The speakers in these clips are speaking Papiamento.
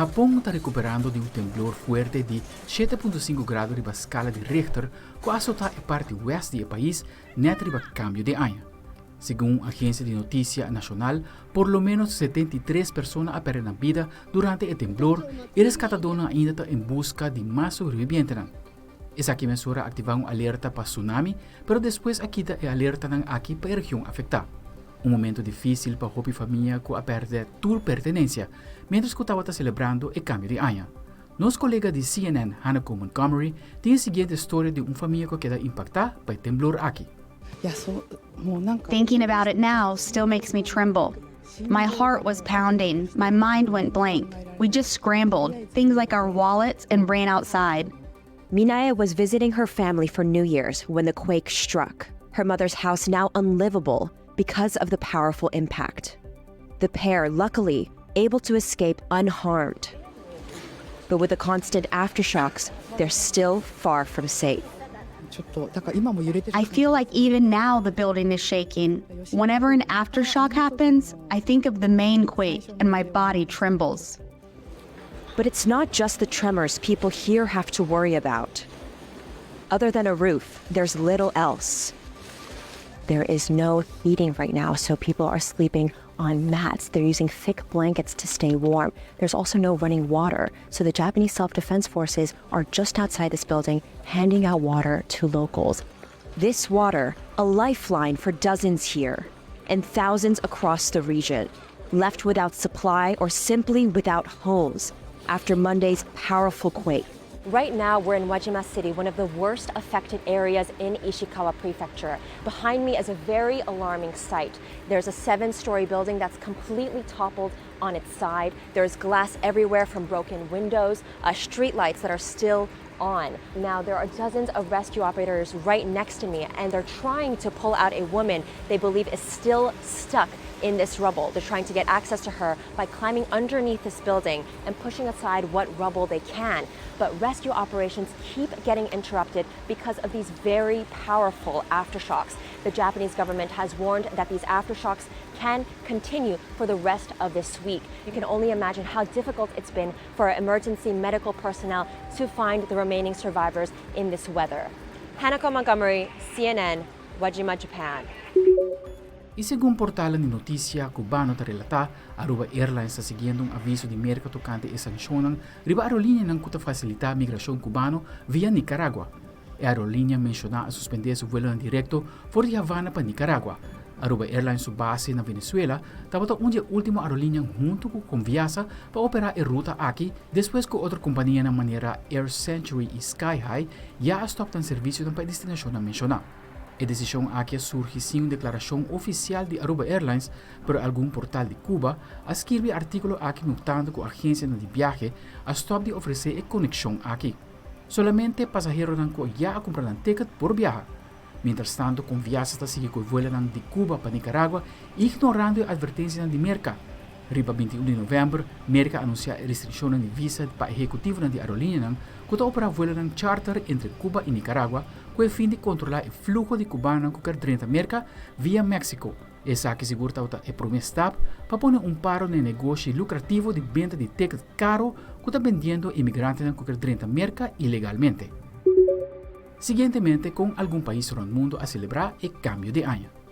Hapon ta rekuperando di un temblor fuerte di 7.5 grado riba skala di Richter ku a asotá e parti wèst di e pais nèt riba kambio di aña. Segun un agensia di notisia nashonal, por lo ménos 73 persona a pèrdè nan bida durante e temblor i reskatadónan ainda ta en buska di mas sobrevivientenan. Esaki mesora a aktivá un alerta pa tsunami, pero despues a kita e alertanan aki pa e region afektá. Un momento difísil pa hopi famia ku a pèrdè tur pertenensia miéntras ku tabata selebrando e kambio di aña. Nos kolega di CNN, Hanako Montgomery, tin e siguiente storia di un famia ku a keda impaktá pa e temblor aki. Thinking about it now still makes me tremble. My heart was pounding. My mind went blank. We just scrambled, things like our wallets, and ran outside. Minae was visiting her family for New Year's when the quake struck. Her mother's house now unlivable because of the powerful impact. The pair, luckily, able to escape unharmed. But with the constant aftershocks, they're still far from safe. I feel like even now the building is shaking. Whenever an aftershock happens, I think of the main quake and my body trembles. But it's not just the tremors people here have to worry about. Other than a roof, there's little else. There is no heating right now, so people are sleeping on mats. They're using thick blankets to stay warm. There's also no running water, so the Japanese Self Defense Forces are just outside this building handing out water to locals. This water, a lifeline for dozens here and thousands across the region, left without supply or simply without homes after Monday's powerful quake. Right now, we're in Wajima City, one of the worst affected areas in Ishikawa Prefecture. Behind me is a very alarming sight. There's a 7-story building that's completely toppled on its side. There's glass everywhere from broken windows, streetlights that are still on. Now, there are dozens of rescue operators right next to me, and they're trying to pull out a woman they believe is still stuck in this rubble. They're trying to get access to her by climbing underneath this building and pushing aside what rubble they can. But rescue operations keep getting interrupted because of these very powerful aftershocks. The Japanese government has warned that these aftershocks can continue for the rest of this week. You can only imagine how difficult it's been for emergency medical personnel to find the remaining survivors in this weather. Hanako Montgomery, CNN, Wajima, Japan. I segun portal di notisia kubano ta relatá, Aruba Airlines ta siguiendo un aviso di Merka tokante e sanshonnan riba aerolíneanan ku ta fasilitá migrashon kubano via Nicaragua. E aerolínea menshoná a suspendé su vuelonan direkto for di Havana pa Nicaragua. Aruba Airlines su base na Venezuela tabata un di e último aerolínean huntu ku Conviasa pa operá e ruta aki despues ku otro kompanianan manera Air Century i Sky High ya a stòp nan servisionan pa e destinashonnan menshoná. E desishon aki a surgi sin un deklarashon ofisial di Aruba Airlines, pero algun portal di Cuba a skirbi e artíkulo aki notando ku agensianan di biahe a stòp di ofresé e konekshon aki. Solamente pasaheronan ku ya a kumpra nan ticket por biaha. Mientrastanto Conviasa ta sigui ku e vuelonan di Cuba pa Nicaragua ignorando e atvertensianan di Merka. Riba 21 di novèmber, Merka a anunsiá e restrikshonnan di visa pa ehekutivonan di aerolíneanan ku ta operá vuelonan charter entre Cuba i Nicaragua ku e fin di kontrolá e fluho di kubanonan ku ker drenta Merka via Mexico. Esaki sigur tabata e promé stap pa pone un paro na e negoshi lukrativo di benta di ticket karo ku ta bendiendo imigrantenan ku ker drenta Merka ilegalmente. Siguientemente kon algun pais rònt mundu a selebrá e kambio di aña.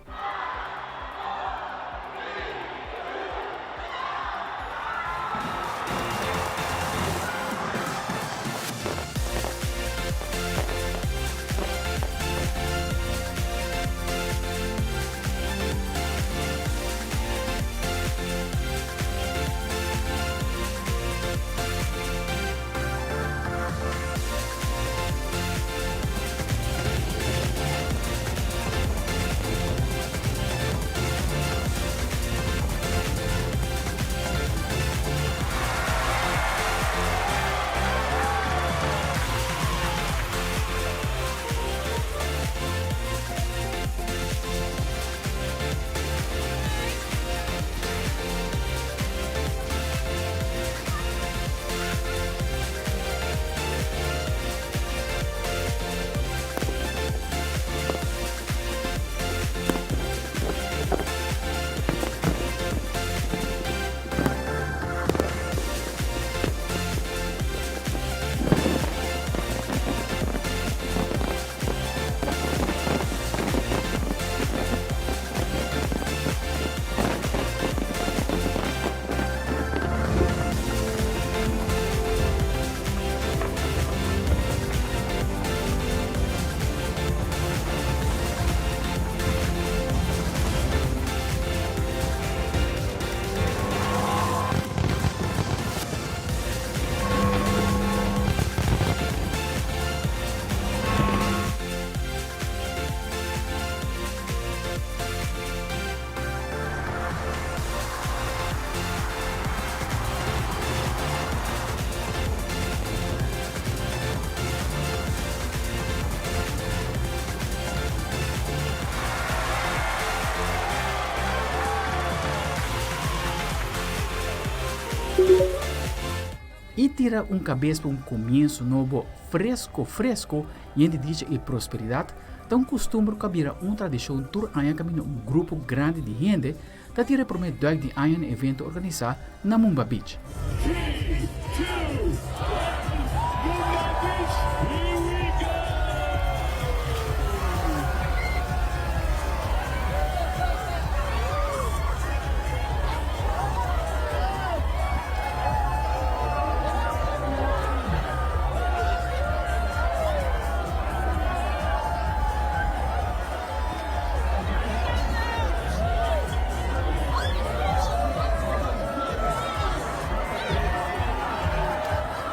tira un kabes pa un komienso nobo fresko fresko yen di dicha i prosperidat ta un kustumber ku a bira un tradishon tur aña kaminda un grupo grandi di hende ta tira e promé duik di aña na evento organisá na Mumba Beach.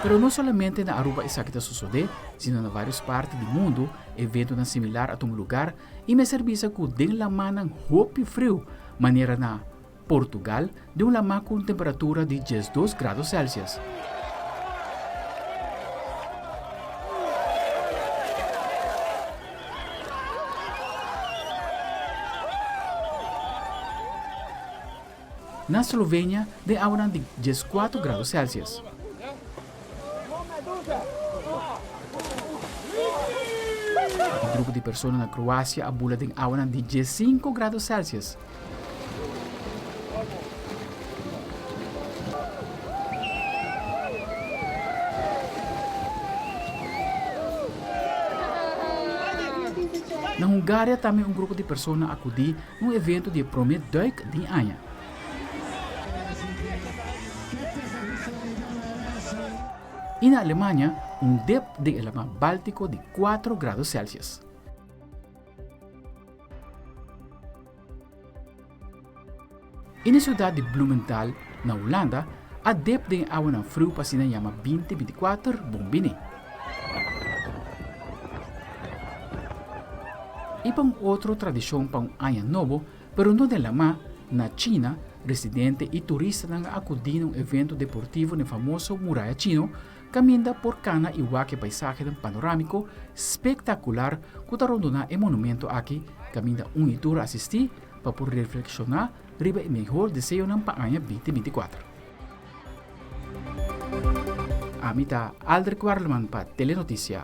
Pero no solamente na Aruba esaki ta sosodé, sino na vários parti di mundu eventonan similar a tuma lugar i mester bisa ku den lamannan hopi friu, manera na Portugal, den un lamá ku un temperatura di 12 grado Celsius. Na Slovenia den awanan di 14 grado Celsius. Un grupo di persona na Kroasia a bula den awanan di 15 grado Celsius. Na Hungaria tambe un grupo di persona a akudí na un evento di e promé duik den aña. I na Alemania un dip den e laman Báltiko di kuatro grado Celsius. I na siudat di Bloemendaal, na Hulanda, a dep den e awanan friu pa asina yama 2024 bon bini. I pa un otro tradishon pa un aña nobo, pero no den lamá, na China, residente i turistanan a akudí na un evento deportivo na e famoso Muraya Chino, kaminda por kana i wak e paisahenan panorámiko spektakular ku ta rondoná e monumento aki, kaminda un i tur a asistí pa por reflekshoná riba e mehor deseonan pa aña 2024. Ami ta Aldrich Warleman pa Telenoticia.